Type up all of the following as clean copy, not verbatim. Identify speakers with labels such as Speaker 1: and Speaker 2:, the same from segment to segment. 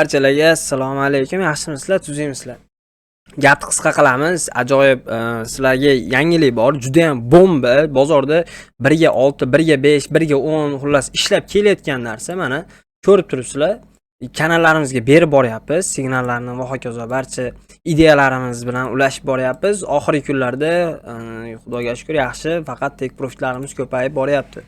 Speaker 1: Barchalarga assalomu alaykum. Yaxshimisizlar, tuzukmisizlar? Gapni qisqa qilamiz. Ajoyib sizlarga yangilik bor. Juda ham bomba. Bozorda 1 ga 6, 1 ga 5, 1 ga 10, xullas, ishlab kelayotgan narsa, mana, ko'rib turibsizlar. Kanallarimizga berib boryapmiz signallarni va hokazo, barcha ideyalarimiz bilan ulashib boryapmiz. Oxirgi kunlarda Xudoga shukur, yaxshi, faqat take profitlarimiz ko'payib boryapti.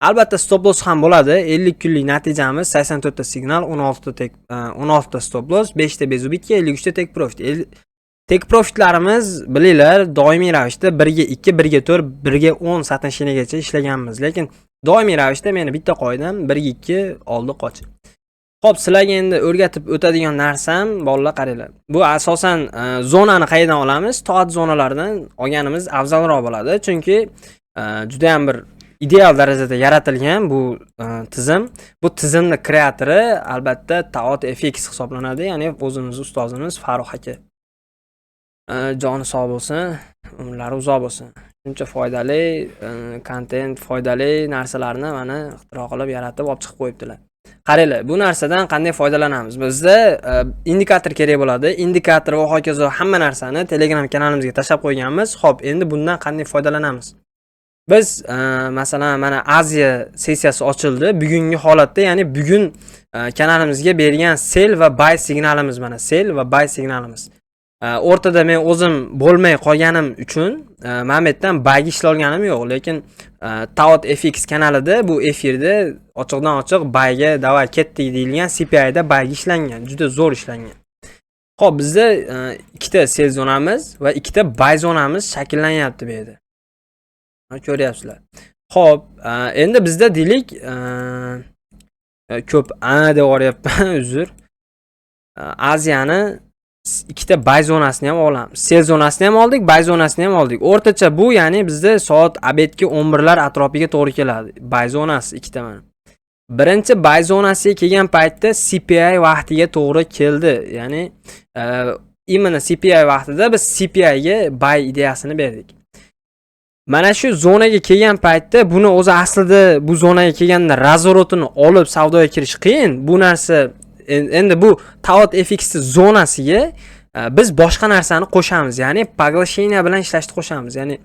Speaker 1: Albatta, stop loss ham bo'ladi. 50 kunlik natijamiz: 84 ta signal, 16 ta take, 16 ta stop loss, 5 ta безубытка, 53 ta take profit. Take profitlarimiz, bilinglar, doimiy ravishda 1 ga 2, 1 ga 4, 1 ga 10 соотношение gacha ishlaganmiz. Lekin doimiy ravishda meni bitta qoidam: 1 ga 2 oldi qoch. Xo'p, sizlarga endi o'rgatib o'tadigan narsam, bolalar, qaranglar. Bu asosan zonani qayerdan olamiz? Toat zonalaridan olganimiz afzalroq bo'ladi. Chunki juda ham bir ideal darajada yaratilgan bu tizim. Bu tizimni kreatori, albatta, Taot FX hisoblanadi, ya'ni o'zimizni ustozimiz Farruh aka. Joni sog' bo'lsin, umrlari uzoq bo'lsin. Shuncha foydali kontent, foydali narsalarni mana ixtiro qilib, yaratib olib chiqib qo'yibdilar. Qaranglar, bu narsadan qanday foydalanamiz? Bizda indikator kerak bo'ladi. Indikator va hokazo, hamma narsani Telegram kanalimizga tashlab qo'yganmiz. Xo'p, endi bundan qanday foydalanamiz? Biz masalan, mana, Aziya sessiyasi ochildi. Bugungi holatda, ya'ni bugun kanalimizga bergan sell va buy signalimiz, mana, sell va buy signalimiz. O'rtada men o'zim bo'lmay qolganim uchun mana bu yerdan buyga ishlolganim yo'q, lekin Taot FX kanalida bu efirda ochiqdan ochiq buyga "давай, ketdik" deyilgan, CPIda buyga ishlangan, juda zo'r ishlangan. Xo'p, bizda ikkita sell zonamiz va ikkita buy zonamiz shakllanyapti bu yerda. Mana, ko'ryapsizlar. Xo'p, endi bizda, deylik, ko'p "a" deb yuboryapman, uzr. Aziyani ikkita buy zonasini ham olamiz. Sell zonasini ham oldik, buy zonasini ham oldik. O'rtacha bu, ya'ni bizda soat обед ga 11 lar atrofiga to'g'ri keladi. Buy zonasi ikkita, mana. Birinchi buy zonasiga kelgan paytda CPI vaqtiga to'g'ri keldi. Ya'ni именно CPI vaqtida biz CPI ga buy ideyasini berdik. Mana shu zonaga kelgan paytda, buni o'zi aslida bu zonaga kelganda разворот ini olib savdoga kirish qiyin. Bu narsa endi bu Taot FX zonasiga biz boshqa narsani qo'shamiz, ya'ni поглощение bilan ishlashni qo'shamiz. Ya'ni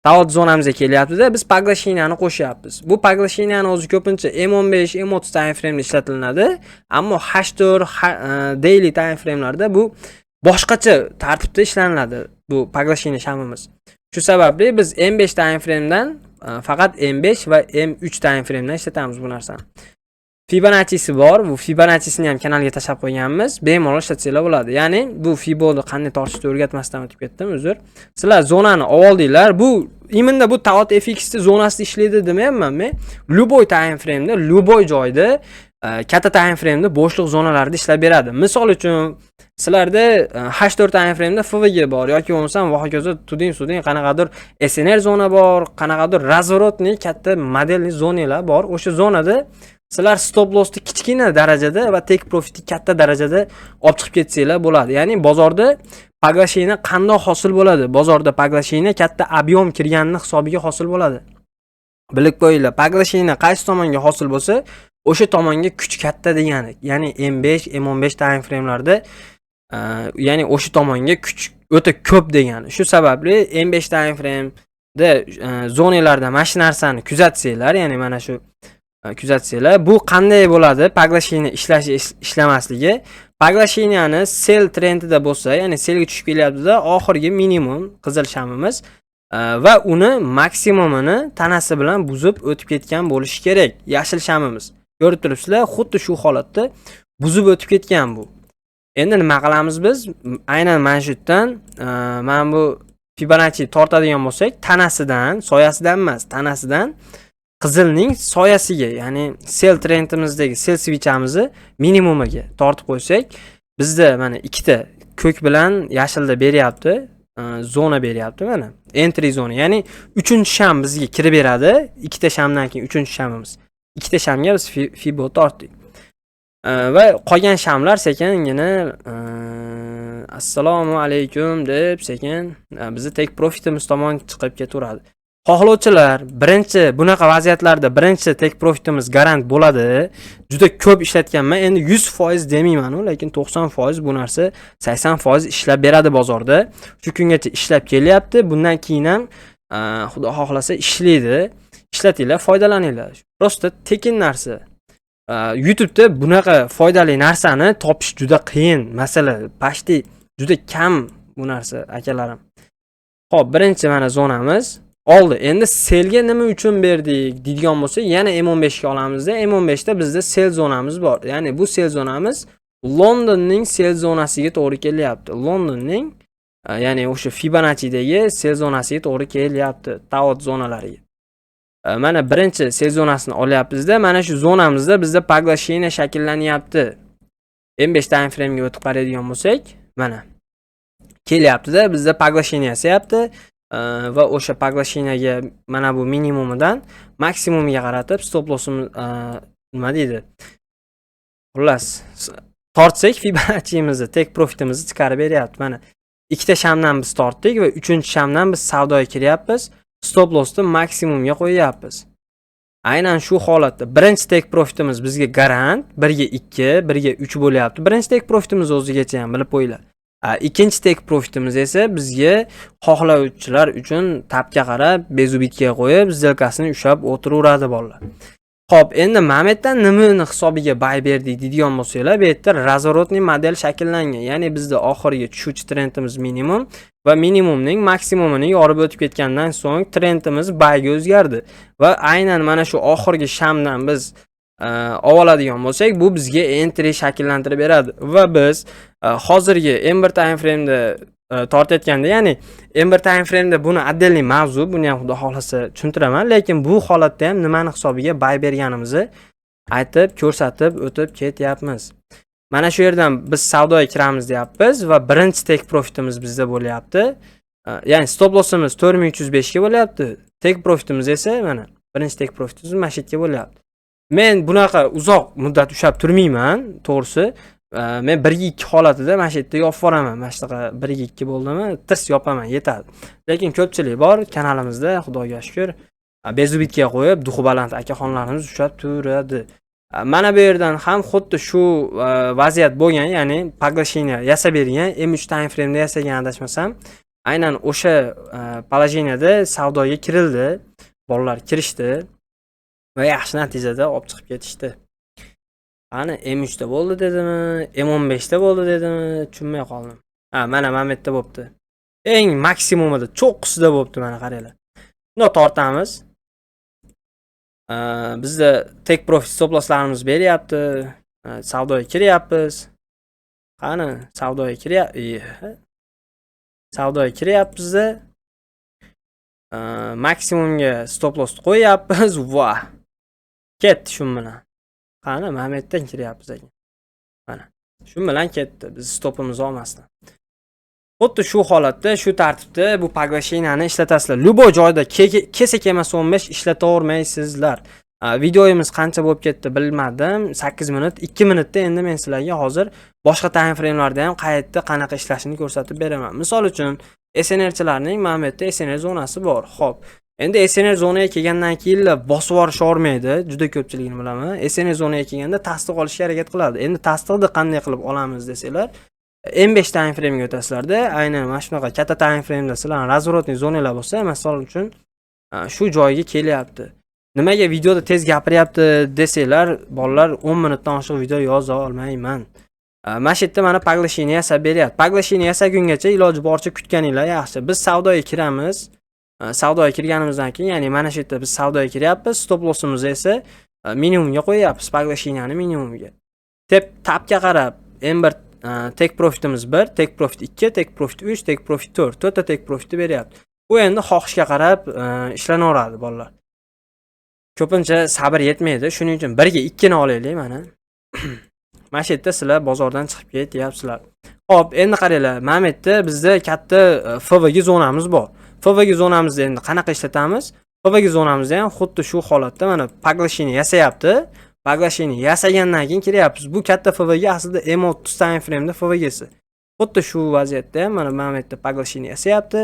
Speaker 1: Taot zonamizga kelyapti-da, biz поглощение ni qo'shyapmiz. Bu поглощение ni o'zi ko'pincha M15, M30 time frame'da ishlatilinadi, ammo H4 daily time frame'larda bu boshqacha tartibda ishlaniladi bu поглощение shamimiz. Shu sababli biz M5 time frame'dan faqat M5 va M3 time frame'dan ishlatamiz bu narsani. Fibonacci'si bor. Bu Fibonacci'sini ham kanalga tashlab qo'yganmiz. Bemalol ishlatsanglar bo'ladi. Ya'ni bu Fiboni qanday tortishni o'rgatmasdan o'tib ketdim, uzr. Sizlar zonani oldinglar. Bu именно bu Taot FX zonasida ishlaydi demayapman men. Любой time frame'da, любой joyda, katta time frame'da bo'shliq zonalarda ishlab beradi. Misol uchun, sizlarda H4 time frame'da FVG bor yoki bo'lmasam va hokazo, тудым сюдым qanaqadir SNR zona bor, qanaqadir разворотный katta модельный zonalar bor. O'sha zonada sizlar stop lossni kichkina darajada va take profitni katta darajada olib chiqib ketsanglar bo'ladi. Ya'ni bozorda поглощение qandoq hosil bo'ladi? Bozorda поглощение katta объем kirganini hisobiga hosil bo'ladi. Bilib qo'yinglar, поглощение qaysi tomonga hosil bo'lsa, o'sha tomonga kuch katta degani. Ya'ni M5, M15 time frame'larda ya'ni o'sha tomonga kuch o'ta ko'p degani. Shu sababli M5 time frame'da zonalarda mana shu narsani kuzatsanglar, ya'ni mana shu kuzatsanglar, bu qanday bo'ladi? Поглощение ishlashi, ishlamasligi. Поглощение ni sell trendida bo'lsa, ya'ni sellga tushib kelyaptida, oxirgi minimum qizil shamimiz va uni maksimumini tanasi bilan buzib o'tib ketgan bo'lishi kerak yashil shamimiz. Ko'rib turibsizlar, xuddi shu holatda buzib o'tib ketgan bu. Endi nima qilamiz biz? Aynan mana shu yerdan mana bu Fibonacci tortadigan bo'lsak, tanasidan, soyasidan emas, tanasidan qizilning soyasiga, ya'ni sell trendimizdagi sell свеча mizni minimumiga tortib qo'ysak, bizda mana ikkita ko'k bilan yashilda beryapti, zona beryapti, mana, entry zona, ya'ni uchinchi sham bizga kirib beradi. Ikkita shamdan keyin uchinchi shamimiz. Ikkita shamga biz fibo tortdik. Va qolgan shamlar sekingina "assalomu alaykum" deb sekin bizni take profitimiz tomon chiqib ketaveradi. Xohlovchilar birinchi bunaqa vaziyatlarda birinchi take profitimiz garant bo'ladi. Juda ko'p ishlatganman. Endi 100% demayman, lekin 90% bu narsa, 80% ishlab beradi bozorda. Shu kungacha ishlab kelyapti. Bundan keyin ham Xudo xohlasa ishlaydi. Ishlatinglar, foydalaninglar. Просто tekin narsa. YouTube'da bunaqa foydali narsani topish juda qiyin masala. Почти juda kam bu narsa, akalarim. Xo'p, birinchi mana zonamiz oldi. Endi sellga nima uchun berdik deydigan bo'lsak, yana M15 ga olamizda. M15 da bizda sell zonamiz bor. Ya'ni bu sell zonamiz Londonning sell zonasiga to'g'ri kelyapti. Londonning ya'ni o'sha Fibonacci'dagi sell zonasiga to'g'ri kelyapti, Taot zonalariga. Mana birinchi sell zonasini olyapmizda, mana shu zonamizda bizda поглощение shakllanyapti. M5 time frame'ga o'tib qaraydigan bo'lsak, mana kelyapti-da, bizda поглощение yasayapti va o'sha поглощение ga mana bu minimumidan maksimumiga qaratib stop lossimiz nima deydi? Xullas, tortsak Fibonacci'mizni, take profitimizni chiqarib beryapti. Mana ikkita shamdan biz tortdik va uchinchi shamdan biz savdoga kiryapmiz. Stop lossni maksimumga qo'yyapmiz. Aynan shu holatda birinchi take profitimiz bizga garant 1 ga 2, 1 ga 3 bo'lyapti. Birinchi take profitimiz o'zigacha ham bilib qo'yinglar. Ikkinchi take profitimiz esa bizga xohlovchilar uchun tapga qarab безубытка ga qo'yib, сделка sini ushlab o'tiraveradi bolalar. Xo'p, endi momentdan nimani hisobiga buy berdik deydigan bo'lsanglar, bu yerda разворотный model shakllangan. Ya'ni bizda oxirgi tushuvchi trendimiz minimum va minimumning maksimumini yorib o'tib ketgandan so'ng trendimiz buyga o'zgardi. Va aynan mana shu oxirgi shamdan biz oladigan bo'lsak, bu bizga entry shakllantirib beradi va biz hozirgi M1 time frame'da tortayotganda, ya'ni M1 time frame'da buni отдельный mavzu, buni ham Xudo xohlasa tushuntiraman, lekin bu holatda ham nimani hisobiga buy berganimizni aytib, ko'rsatib o'tib ketyapmiz. Mana shu yerdan biz savdoga kiramiz deyapmiz va birinchi take profitimiz bizda bo'lyapti. Ya'ni stop lossimiz 4305 ga bo'lyapti. Take profitimiz esa mana birinchi take profitimiz mana shu yerga bo'lyapti. Men bunaqa uzoq muddat ushlab turmayman, to'g'risi. Men 1 ga 2 holatida mana shu yerda yopib yuboraman. Mana shunaqa 1 ga 2 bo'ldimi, tirs yopaman, yetadi. Lekin ko'pchilik bor kanalimizda, Xudoga shukr, безубытка ga qo'yib, дух i baland akaxonlarimiz ushlab turadi. Mana bu yerdan ham xuddi shu vaziyat bo'lgan, ya'ni поглощение yasab bergan, M3 time frame'da yasagan adashmasam. Aynan o'sha положение da savdoga kirildi. Bolalar kirishdi va yaxshi natijada olib chiqib ketishdi. Qani M3 da bo'ldi dedimi, M15 da bo'ldi dedimi, tushunmay qoldim. Ha, mana bu yerda bo'pti. Eng maksimumida, cho'qqisida bo'pti, mana qaranglar. Bundoq tortamiz. Bizda take profit stop losslarimiz beryapti. Savdoga kiryapmiz. Qani, savdoga kiryapti. Savdoga kiryapmiz-da. Maksimumga stop loss qo'yyapmiz. Va ketdi shu bilan. Qani, mana bu yerdan kiryapmiz ekan. Mana. Shu bilan ketdi. Biz stopimizni olmasdan. Xuddi shu holatda, shu tartibda bu поглощение ni ishlatasizlar. Любой joyda kelsa kelmasa 15 ishlatavermaysizlar. Videoyimiz qancha bo'lib ketdi bilmadim. 8 minut, 2 minutda endi men sizlarga hozir boshqa time frame'larda ham qayerda qanaqa ishlashini ko'rsatib beraman. Misol uchun, SNRchilarning mana bu yerda SNR zonasi bor. Xo'p. Endi SNR zonaga kelgandan keyinlar bosib yuborish olmaydi. Juda ko'pchiligini bilaman. SNR zonaga kelganda tasdiq olishga harakat qiladi. Endi tasdiqni qanday qilib olamiz desanglar, M5 time frame'ga o'tasizlarda, aynan mana shunaqa katta time frame'da sizlarning разворотный zonalar bo'lsa, misol uchun, shu joyga kelyapti. Nimaga videoda tez gapiryapti desanglar, bolalar, 10 minutdan oshiq video yoza olmayman. Mana shu yerda mana поглощение yasab beryapti. Поглощение yasagungacha iloji boricha kutganinglar yaxshi. Biz savdoga kiramiz. Savdoga kirganimizdan keyin, ya'ni mana shu yerda biz savdoga kiryapmiz, stop lossimizni esa minimumga qo'yyapmiz, поглощение ni minimumiga. Tep tapga qarab M1 take profitimiz 1, take profit 2, take profit 3, take profit 4. To'rtta take profitni beryapti. Bu endi xohishga qarab ishlanaveradi bolalar. Ko'pincha sabr yetmaydi. Shuning uchun 1 ga 2 ni olaylik mana. Mana shu yerda sizlar bozordan chiqib ketyapsizlar. Xo'p, endi qaranglar, mana bu yerda bizda katta FVG zonamiz bor. FVG zonamizni endi qanaqa ishlatamiz? FVG zonamizda ham xuddi shu holatda mana поглощение yasayapti. Поглощение yasagandan keyin kiryapmiz. Bu katta FVG aslida M30 time frame'da FVGsi. Xuddi shu vaziyatda ham mana bu yerda поглощение yasayapti.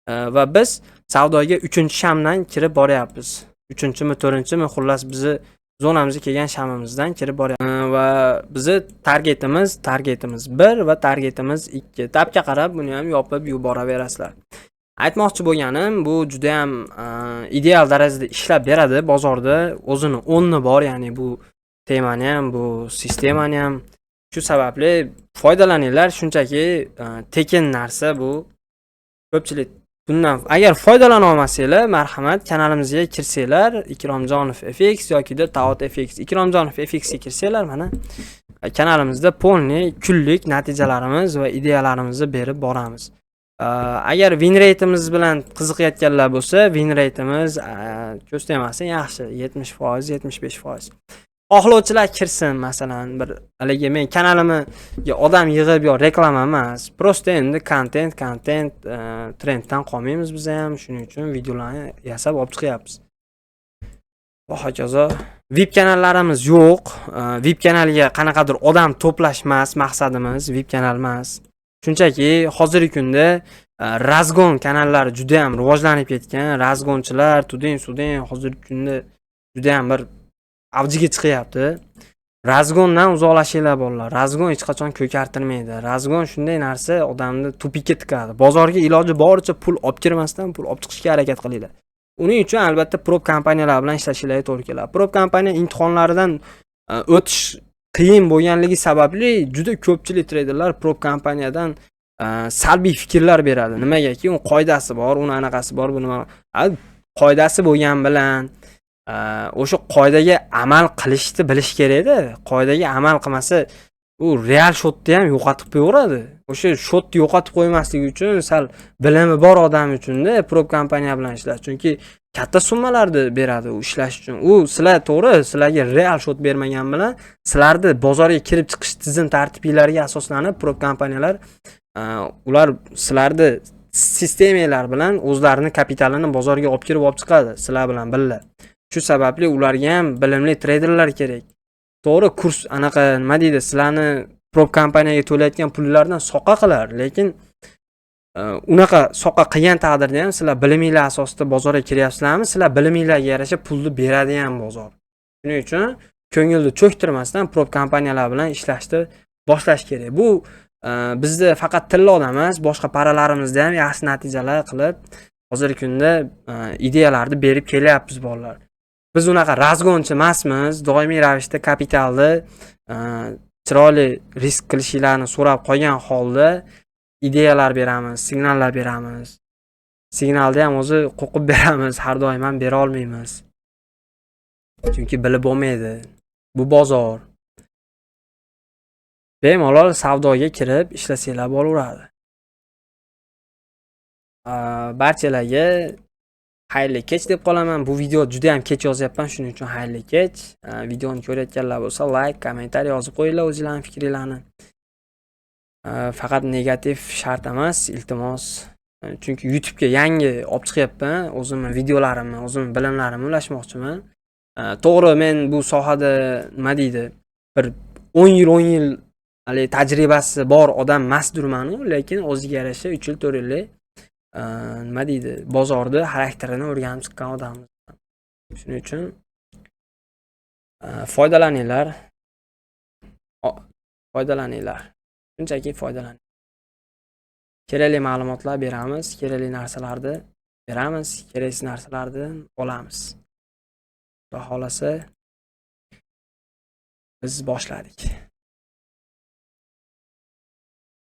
Speaker 1: Va biz savdoga 3-shamdan kirib boryapmiz. 3-chimi, 4-chimi, xullas bizni zonamizga kelgan shamimizdan kirib boryapmiz. Va bizni targetimiz 1 va targetimiz 2. Tabga qarab buni ham yopib yuboraverasizlar. Aytmoqchi bo'lganim, bu juda ham ideal darajada ishlab beradi bozorda. O'zini o'rni bor, ya'ni bu temani ham, bu sistemani ham. Shu sababli foydalaninglar, shunchaki tekin narsa bu. Ko'pchilik bundan agar foydalana olmasanglar, marhamat, kanalimizga kirsanglar, Ikromjonov FX yokida Taot FX. Ikromjonov FX ga kirsanglar, mana kanalimizda полный kunlik natijalarimiz va ideyalarimizni berib boramiz. Agar win rate'imiz bilan qiziqayotganlar bo'lsa, win rate'imiz ko'z tegmasin yaxshi, 70%, 75%. Xohlovchilar kirsin, masalan, bir haligi men kanalimga odam yig'ib yo reklama emas, просто endi kontent trenddan qolmaymiz biz ham, shuning uchun videolarni yasab olib chiqyapmiz. Va hokazo. VIP kanallarimiz yo'q. VIP kanalga qanaqadir odam to'plash emas maqsadimiz, VIP kanal emas. Shunchaki hozirgi kunda разгон kanallari juda ham rivojlanib ketgan. Разгон chilar, туда-сюда hozirgi kunda juda ham bir avjiga chiqyapti. Разгон dan uzoqlashinglar, bolalar. Разгон hech qachon ko'kartirmaydi. Разгон shunday narsa, odamni тупик ka tiqadi. Bozorga iloji boricha pul olib kirmasdan pul olib chiqishga harakat qilinglar. Uning uchun albatta prop kompaniyalar bilan ishlashinglarga to'g'ri keladi. Prop kompaniya imtihonlaridan o'tish qiyin bo'lganligi sababli juda ko'pchilik treyderlar prop kompaniyadan salbiy fikrlar beradi. Nimagaki, uni qoidasi bor, uni anaqasi bor, bu nima? Qoidasi bo'lgan bilan o'sha qoidaga amal qilishni bilish kerakda. Qoidaga amal qilmasa, u real счёт ni ham yo'qotib qo'yaveradi. O'sha счёт ni yo'qotib qo'ymaslik uchun sal bilimi bor odam uchunda prop kompaniya bilan ishlash. Chunki katta summalarni beradi u ishlash uchun. U sizlar to'g'ri, sizlarga real счёт bermagan bilan sizlarni bozorga kirib chiqish tizim tartiblarga asoslanib prop kompaniyalar ular sizlarni sistemalar bilan o'zlarini kapitalini bozorga olib kirib olib chiqadi sizlar bilan birga. Shu sababli ularga ham bilimli treyderlar kerak. To'g'ri, kurs anaqa nima deydi, sizlarni prop kompaniyaga to'layotgan pullardan soqa qilar, lekin unaqa soqa qilgan taqdirda ham sizlar biliminglar asosida bozorga kiryapsizlarmi, sizlar biliminglarga yarasha pulni beradi ham bozor. Shuning uchun ko'ngilni cho'ktirmasdan prop kompaniyalar bilan ishlashni boshlash kerak. Bu bizda faqat tilloda emas, boshqa пара larimizda ham yaxshi natijalar qilib, hozirgi kunda ideyalarni berib kelyapmiz, bolalar. Biz unaqa разгон chi emasmiz, doimiy ravishda kapitalni chiroyli risk qilishinglarni so'rab qolgan holda ideyalar beramiz, signallar beramiz. Signalni ham o'zi qo'qib beramiz, har doim ham bera olmaymiz. Chunki bilib bo'lmaydi. Bu bozor. Bemalol savdoga kirib ishlasanglar bo'laveradi. Barchalarga xayrli kech deb qolaman. Bu video juda ham kech yozyapman, shuning uchun xayrli kech. Videoni ko'rayotganlar bo'lsa, like, kommentariy yozib qo'yinglar o'zinglarning fikringlarni. Faqat negativ shart emas, iltimos. Chunki YouTube'ga yangi olib chiqyapman, o'zimni videolarimni, o'zimni bilimlarimni ulashmoqchiman. To'g'ri, men bu sohada nima deydi, bir 10 yil, 10 yil haligi tajribasi bor odam emasdirman-u, lekin o'ziga yarasha 3 yil, 4 yillik nima deydi, bozorda xarakterini o'rganib chiqqan odammiz. Shuning uchun foydalaninglar. Foydalaninglar. Shunchaki foydalaning. Kerakli ma'lumotlar beramiz, kerakli narsalarni beramiz, keraksiz narsalarni olamiz. Xudo xohlasa biz boshladik.